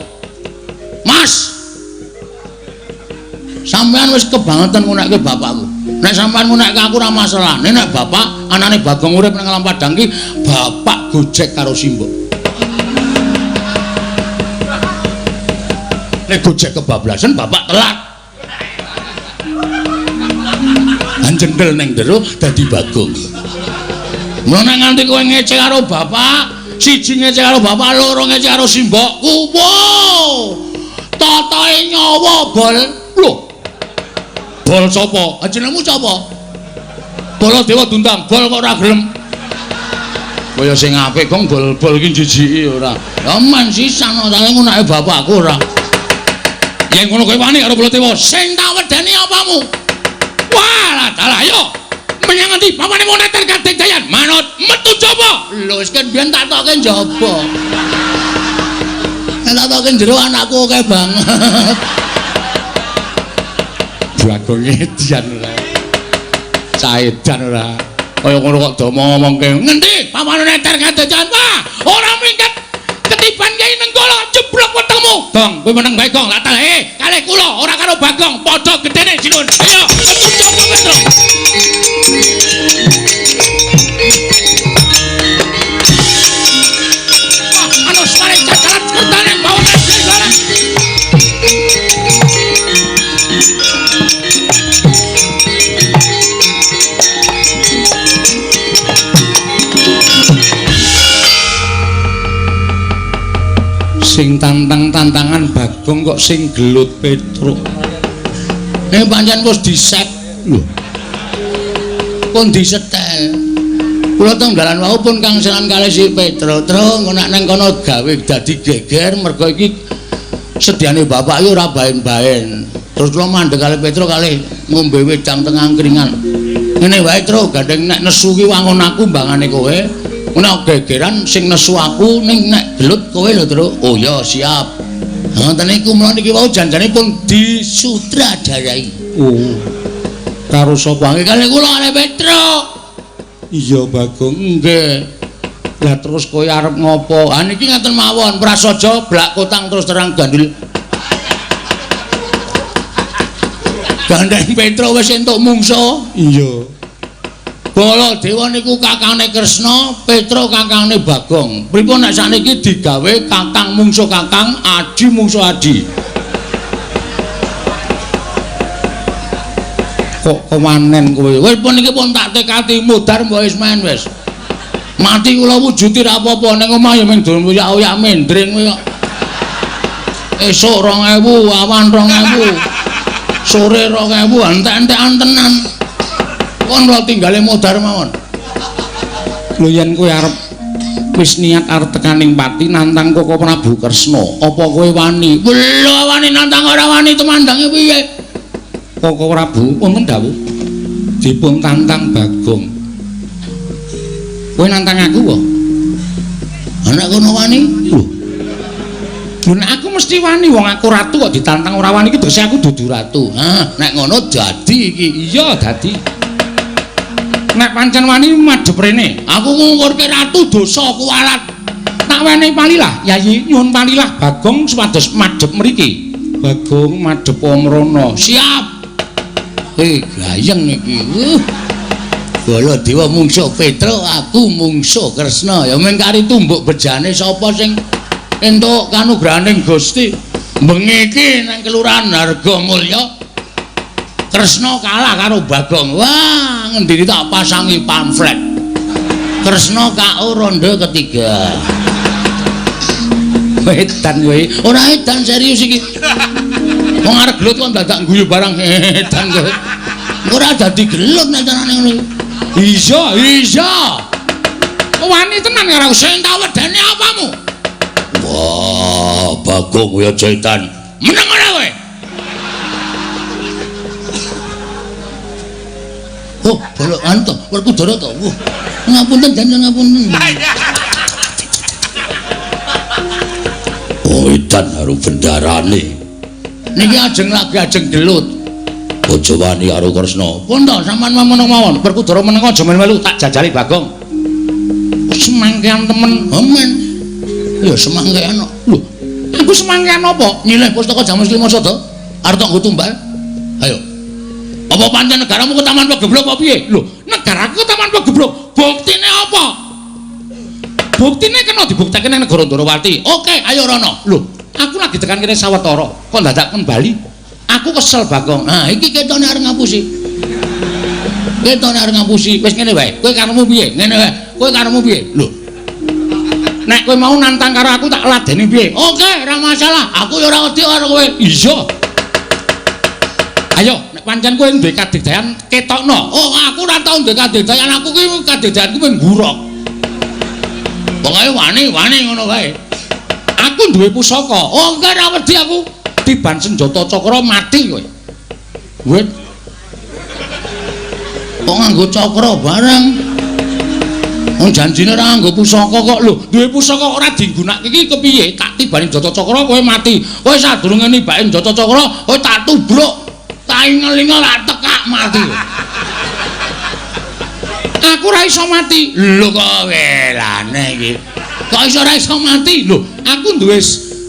Mas. Sampeyan wis kebangetan ngunekke bapakku. Nek sampeyan ngunekke aku ora masalah. Nek bapak anane Bagong urip nang Alam Padang ki bapak gojek karo simbok. Nek gojek kebablasan bapak telat. Anjendel ning jero dadi Bagong. Mulane nganti kowe ngece karo bapak, siji ngece karo bapak, loro ngece karo simbokku. Wow. Totoe nyawa bol. Lho. Bol sapa? Jenengmu sapa? Baladewa diundang, bol kok ora gelem. Kaya sing apik gong bol-bol iki jijiki ora. Ya men sisan ta ngunake bapakku ora. Yen ngono kowe wani karo Baladewa, sing tak wedeni apamu? Wah, dalah ayo. Menyang ngendi papane moneter Gading Dayan? Manut metu jaba. Lho wis kan biyen tak tokke njaba. Nek tak tokke jero anakku akeh banget. Bagong edian ora. Caedan ora. Kaya ngono kok do ngomongke. Ngendi papane neter Gading Dayan? Wah, ora minggat. Ketiban Kyai Nenggala jeblok wetengmu. Gong, kowe meneng bae Gong. Lah kalih kula ora karo Bagong, padha gedene sinuwun. Ayo, metu jaba Petro. Wah, ana suara jagalan kertane bawon jagalan. Sing tantang-tantangan Bagong kok sing gelut Petruk. Nek pancen wis diset lho. Pun disetel. Kula teng dalan wau pun kangselan kalih si Petruk. Truk engko nek nang kono gawe dadi geger mergo iki sediane bapak iki ora baen-baen. Terus kula mandheg kalih Petruk kalih ngombe wedang teng angkringan. Ngene wae Truk, gandeng nek nesu ki wangun aku mbangane kowe. Nek gegeran sing nesu aku ning nek gelut kowe lho Truk. Oh ya siap. Ngoten niku mula niki wau janjane pun disutradarai. Oh. Karo sapa? Nggih kalih kula kalih Petruk. Iya Bagong. Nggih. Lah terus kowe arep ngopo? Ah niki ngaten mawon, prasaja blak kotang terus terang gandul. Gandeng Petruk wis entuk mungsuh. Iya. Baladewa niku kakangne Kresna, Petruk kakangne Bagong. Pripun nek sakniki digawe kakang mungsuh kakang, adi mungsuh adi. Kok kewanen kowe? Wis pun niki pun tak tekati mudhar mbok wis main wis. Mati kula wujuti ra apa-apa ning omah ya mung dolen oyak-oyak mendring kowe kok. Esuk 2000, awan 2000. Sore 2000, entek-entekan tenan. Kon kula tinggale modar mawon. Lho yen kowe arep wis niat arep tekaning pati nantang Koko Prabu Kresna, apa kowe wani? Lho wani nantang ora wani tumandange piye? Koko Prabu wonten dawuh dipun tantang Bagong. Kowe nantang aku apa? Anak kono wani? Lho. Lho nek aku mesti wani, wong aku ratu kok ditantang ora wani iki tegese aku dudu ratu. Hah, nek ngono dadi iki. Iya, dadi. Nek pancen wani madhep rene. Aku ngungkurke ratu dosa kuwalat. Tak wenehi palilah, Yayi, nyuwun palilah Bagong supados madhep mriki. Bagong madhep mrono. Siap. Gayeng iki. Baladewa mungsuh Petruk, aku mungsuh Kresna. Ya men kari tumbuk bejane sapa sing entuk kanugrahaning Gusti. Bengi iki nang Kelurahan Hargomulya Kresna kalah karo Bagong. Wah, ngendini tak pasangi pamflet. Kresna KO ronde ketiga. Edan kowe. Ora edan, serius iki. Wong arep gelut kok dadak guyu barang edan kowe. Ora dadi gelut nek carane ngono. Iya, iya. Wani tenan karo sing tak wedeni apamu? Wah, Bagong kowe aja edan. Meneng ora kowe? Oh, bolok anto, Werkudara to. Wah, ngapunten jan ngapunten. Oh, edan karo bendarane. Niki ajeng lagi ajeng gelut. Aja wani karo Kresna. Pun to, sampean meneng mawon. Werkudara meneng aja melu-melu, tak jajali Bagong. Semangkean temen. Amen. Ya semangkean kok. Lho, aku semangkean apa? Nyileh pustaka Jamus Lima Sada. Arep tok nggo tumbal. Ayo. Apa pancen negaramu ke Taman Pegeblok apa piye? Lho, negaraku Taman Pegeblok. Buktine apa? Buktine kena dibuktekke nang negara Ndorowati. Oke, ayo rono. Lho, aku lagi tekan kene sawetara, kok dadak kembali. Aku kesel Bagong. Nah, iki ketone arep ngapusi. Ketone arep ngapusi. Wis ngene wae. Kowe karepmu piye? Ngene wae. Kowe karepmu piye? Lho. Nek kowe mau nantang karo aku tak ladeni piye? Oke, ora masalah. Aku ya ora wedi karo kowe. Iya. Ayo, nek pancen kowe duwe kadigdayan ketokno. Oh, aku ora tau duwe kadigdayan. Aku ki kadigdayanku mung ngurok. Pokoke wani-wani ngono wae. Aku duwe pusaka. Oh, enggak ora wedi aku. Tiban senjata cakra mati kowe. Wit. Kok nganggo cakra barang? Wong janjine ora nganggo pusaka kok. Lho, duwe pusaka ora digunakake iki kepiye? Tak tibani senjata cakra kowe mati. Kowe sadurunge nibake senjata cakra, kowe tak tubruk. Tak ingel-ingel tak tekak mati. Aku ora iso mati. Lho kok welane iki. Kok iso ora iso mati? Lho, aku duwe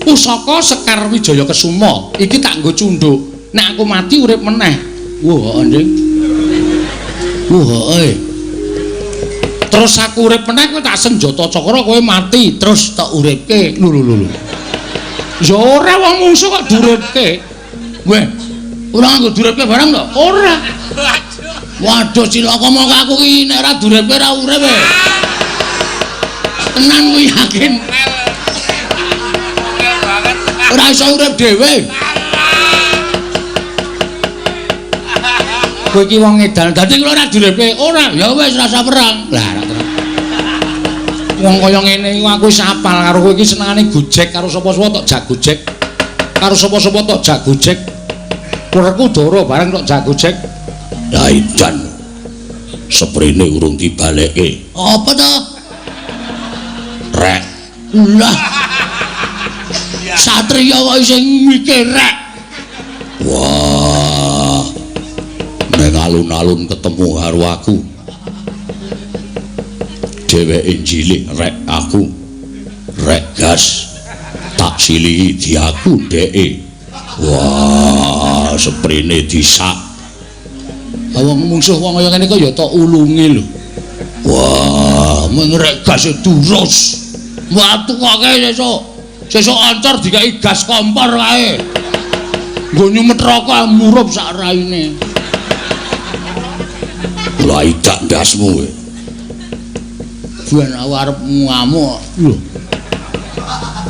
pusaka Sekar Wijaya Kesuma. Iki tak nggo cunduk. Nek aku mati urip meneh. Wah, anjing. Wah, eh. Terus aku urip meneh kowe tak senjata cakra kowe mati, terus tak uripke. Lho lho lho. Ya ora wong mungsuh kok duripke. Weh, ora nganggo duripke barang to? Ora. Waduh cilaka mongko aku ki nek ora duripke ora urip e. Tenan ku yakin. Ora iso urip dhewe. Kowe iki wong edan, dadi kula ora duripke. Ora, ya wis rasa perang. Lah ora terus. Wong kaya ngene iku aku wis apal karo kowe iki senengane gojek karo sapa-sapa tok jak gojek. Karo sapa-sapa tok jak gojek. Werkudara bareng tok jak gojek. Lah edan. Seprene urung dibalekke. Apa to? Rek. Lah. Satriya kok isih mikir rek. Wah. Ning alun-alun ketemu karo aku. Dheweke njilih rek aku. Rek gas. Tak silihi diaku dheke. Wah, seprene disak. Wong mungsuh wong kaya ngene kok ya tok ulunge lho. Wah, mung rek gas durus. Watu kok sesuk. Sesuk ancor dikai gas kompor kae. Nggo nyumet rokok murup sak raine. Lah idak ndasmu kowe. Ben aku arep ngamuk. Lho.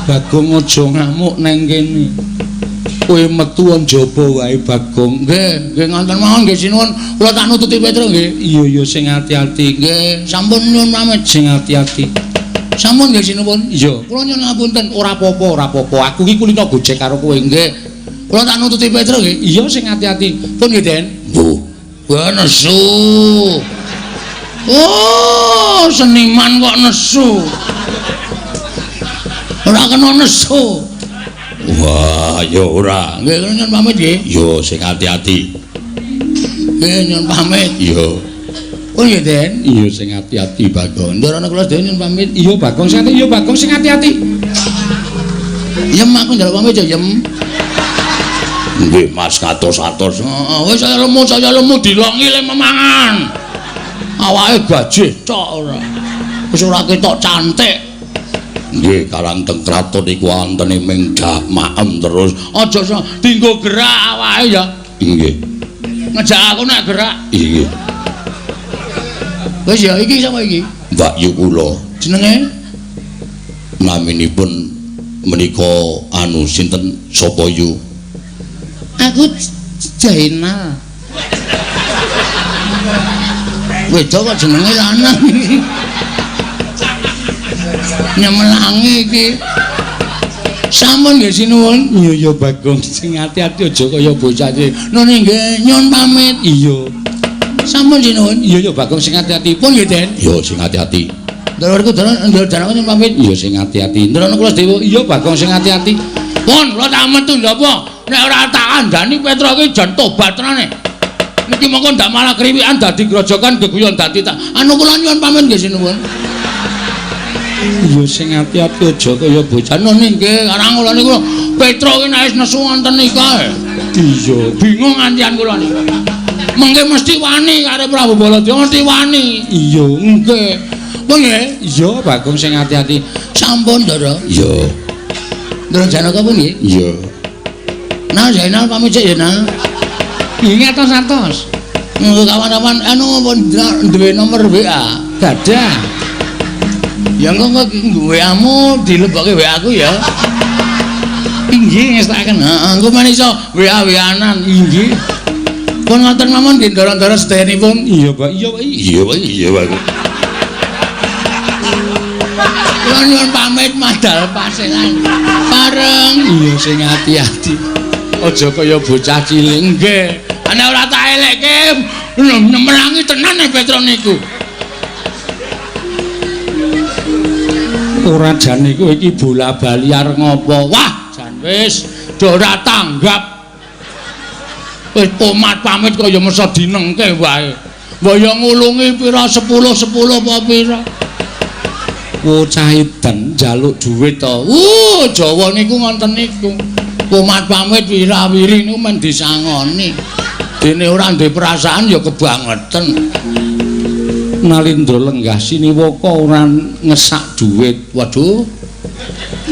Bagong aja ngamuk nang kene. Kowe metu njaba wae Bagong. Nggih, nggih ngonten mawon nggih sinuwun. Kula tak nututi Petruk nggih. Iya iya sing ati-ati. Nggih, sampun nyuwun pamit. Sing ati-ati. Sampun nggih sinuwun. Iya, kula nyuwun ngapunten. Ora apa-apa, ora apa-apa. Aku iki kulino gojek karo kowe. Nggih. Kula tak nututi Petro nggih. Iya sing ati-ati. Pun nggih, Den. Mbuh. Wah nesu. Oh, seniman kok nesu. Ora kena nesu. Wah, ya ora. Nggih, kula nyuwun pamit nggih. Ya sing ati-ati. Nggih, nyuwun pamit. Iya. Oh nggih, Den. Iya sing ati-ati, Bagong. Ndarana kula sedaya nyuwun pamit. Iya, Bagong sing ati. Iya, Bagong sing ati-ati. Yem aku njaluk pamit ya, Yem. Nggih, Mas katos-atos. Heeh, wis saya lemu dilongi le memangan. Awake gajih tok ora. Wis ora ketok cantik. Nggih, karang teng kraton iku wontene ming maem terus. Aja dinggo gerak awake ya. Nggih. Ngejak aku nek gerak. Nggih. Wis ya iki sapa iki? Mbak Yu kula. Jenenge? Naminipun menika anu sinten sapa yu? Aku Jainal. Wedok kok jenenge lanang iki. Nyemelangi iki. Sampun nggih sinuwun. Iya ya Bagong sing ati-ati aja kaya bocah iki. Nun nggih nyuwun pamit. Iya. Sampun sinuwun. Iya ya Bagong sing ati-ati. Pun nggih, Den. Iya sing ati-ati. Ndorku dalan ndor dalan nyuwun pamit. Iya sing ati-ati. Ndrono kula sedewa. Iya Bagong sing ati-ati. Pun kula tak metu lho apa? Nek ora tak kandhani Petro iki jan tobat tenane. Niki mongko ndak malah kriwikan dadi grojokan geguyon dadi tak. Anu kula nyuwun pamit nggih sinuwun. Iya sing ati-ati aja kaya bocah. Nun nggih, karang kula niku Petro iki nek wis nesu wonten nika. Iya, bingung ngantian kula niku. Mengke mesti wani karo Prabu Baladewa mesti wani. Iya, nggih. Pun nggih. Iya, Bagong sing ati-ati. Sampun, Ndara. Iya. Ndara Janaka pun nggih? Iya. Nah, Zainal pamit sik ya, Nal. Nggih atos-atos. Engko kawan-kawan anu pun duwe nomor WA. Gadah. Ya engko WA-mu dilebokke WA aku ya. Inggih ngestakaken. Heeh, engko men iso WA-WA-nan. Inggih. Pun ngoten mawon nggih ndara-ndara sedayanipun. Iya, Pak. Iya, Pak. Iya, Pak. Iya, Pak. Kula nyuwun pamit madal paselan. Pareng. Iya sing ati-ati. Aja kaya bocah cilik. Nggih. Ana ora tak elekke nemelangi tenan nek Petro niku. Ora jane kowe iki bola-bali arep ngopo? Wah, jan wis do ora tanggap. Wis pomat pamit kaya mesa dinengke wae. Mbok ya ngulungi pira 10 10 apa pira. Bocah edan njaluk dhuwit to. Jawa niku ngoten niku. Pomat pamit wirawiri niku men disangoni. Dene ora duwe perasaan ya kebangeten. Nalindra lenggah siniwaka ora ngesak dhuwit. Waduh.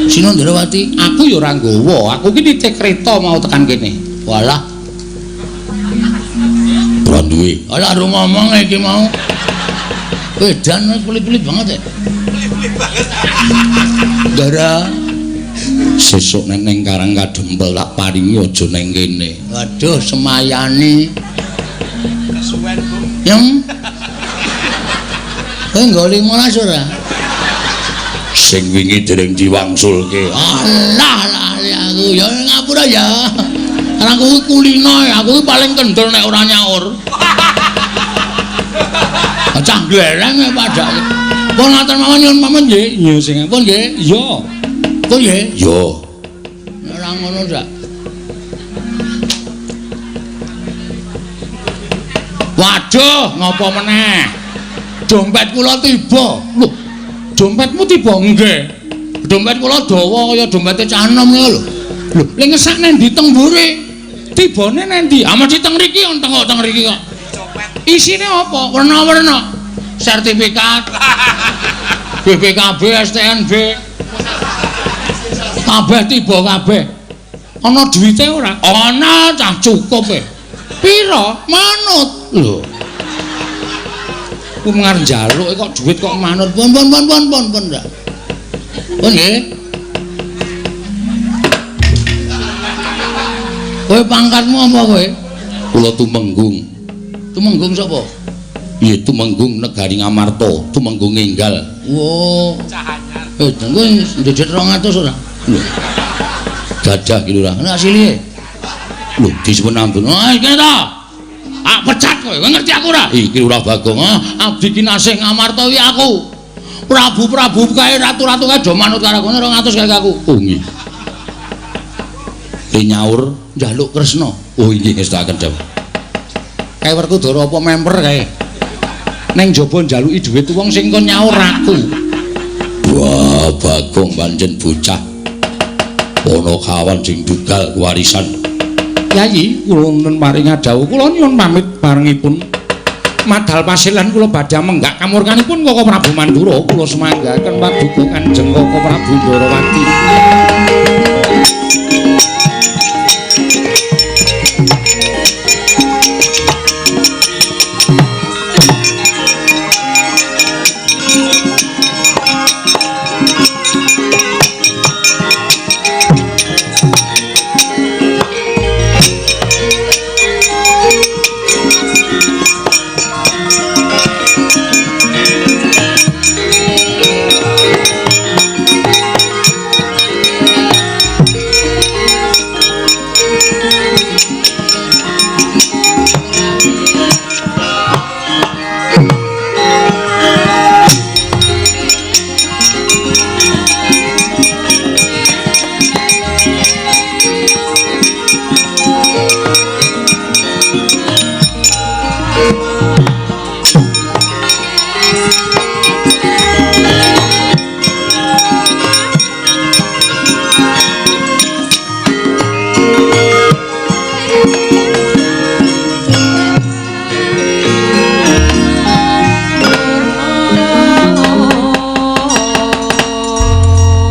Sinandrawati, aku ya ora nggawa. Aku ki nitih kereta mau tekan kene. Walah. Ora duwe. Alah ro ngomong iki mau. Edan pelit-pelit banget ya. Pelit-pelit banget. Ndara sesuk nek ning Karang Kadempel tak paringi aja ning kene. Waduh, semayani. Kesuwen, Bu. Yem. Kowe nggo 15 ora? Sing wingi dereng diwangsulke. Alah, lali aku ya ngapura ya. Karang kuwi kulino, aku ki paling kendel nek ora nyaur. Cah glereng padake. Pun ngaten mawon nyuwun pamit nggih. Iya sing pun nggih. Iya. Pun nggih. Iya. Ora ngono ndak. Waduh, ngopo meneh? Dompet kula tiba. Lho, dompetmu tiba? Nggih. Dompet kula dawa kaya dompete cah enom niku lho. Lho, lha ngesak nang ndi teng mburi? Tibane nang ndi? Ah mesti teng mriki, teng kok teng mriki kok. Isine apa? Werna-werna. Sertifikat. BPKB, STNB. Kabeh tiba kabeh. Ana duwite ora? Ana, cah cukup e. Pira? Manut. Lho. Ku ngarep njaluk kok duit kok manut. Pun pun pun pun pun pun ndak. Pun nggih. Kowe pangkatmu apa kowe? Kula Tumenggung. Tumenggung sapa? Iya, Tumenggung Negari Ngamarta, Tumenggung Enggal. Oh. Kowe ndedhet 200 ora? Lho. Gadah ki lho. Nek asline. Lho disuwun ampun. Ah iki to. Ah pecat kowe, kowe ngerti aku ora? Iki Lurah Bagong. Ah abdi kinasih Ngamarta iki aku. Prabu-prabu kae ratu-ratu kae do manut karo aku 200 kae aku. Oh nggih. Le nyaur njaluk Kresna. Oh inggih ngestakaken dawuh. Kae Werkudara apa memper kae? Neng jaba njaluki dhuwit wong sing kon nyaur aku. Wah, Bagong pancen bocah. Ana kawan sing dugal warisan. Yayi, kula wonten paring dawuh, kula nyuwun pamit barengipun. Madal pasilan kula badhe menggak kamurkanipun Koko Prabu Mandura, kula semanggaken paduka Kanjeng Koko Prabu Ndarawati.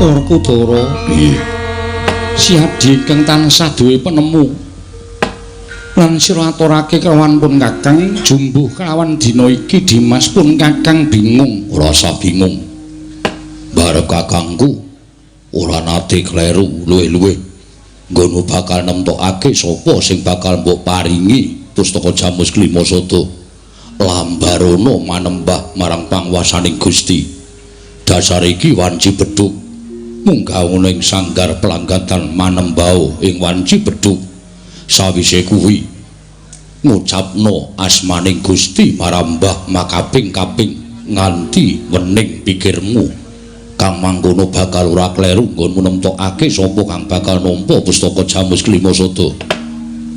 Werkudara, nggih. Si abdi ingkang tansah duwe penemu lan sira aturake kelawan pun Kakang jumbuh kelawan dina iki Dimas pun Kakang bingung. Ora usah bingung. Barep kakangku ora nate kleru luwih-luwih nggono bakal nemtokake sapa sing bakal mbok paringi pustaka Jamus Klima Sada. Lambarono manembah marang pangwasaning Gusti. Dasar iki wanci bedhug munggah ing sanggar pelanggatan manembao ing wanci bedhug. Sawise kuwi ngucapno asmaning Gusti marambah makaping-kaping nganti wening pikirmu kang mangkono bakal ora kleru nggonmu nemtokake sapa kang bakal nampa pustaka Jamus Klima Sada.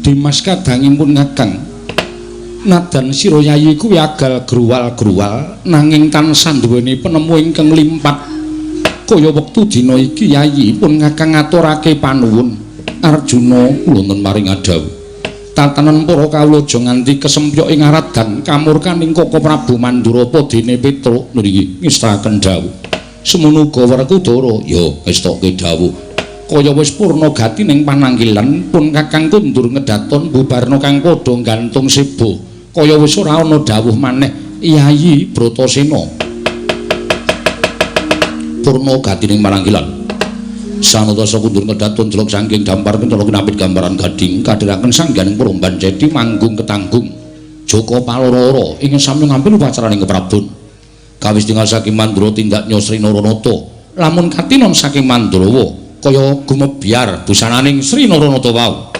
Dimas kadangipun Kakang, nadan sira yayi kuwi agal gruwal-gruwal nanging tansah duweni penemu ingkang limpat. Kaya wektu dina iki yayi pun Kakang ngaturake panuwun. Arjuna wonten maring adhawuh. Tatanan para kawula aja nganti kesempyok ing aradan kamurkaning Koko Prabu Mandura apa dene Petruk ngriki ngestakaken dawuh. Semono uga Werkudara ya ngestokke dawuh. Kaya wis purna gatining pananggilan pun Kakang kundur ngedaton bubarna kang padha gantung seba. Kaya wis ora ana dawuh maneh Yayi Bratasena. Purna gatining pananggilan. Sanatasa kundur ngedaton jelok saking dampar kencana kinapit gambaran gading kadhiraken sangganing Promban Cedi manggung ketanggung Joko Paloro ing sami ngambil upacaraning keprabon. Kawis tinggal saking Mandura tindak Sri Naranata. Lamun katinon saking Mandrawa kaya gumebyar busananing Sri Naranata wau.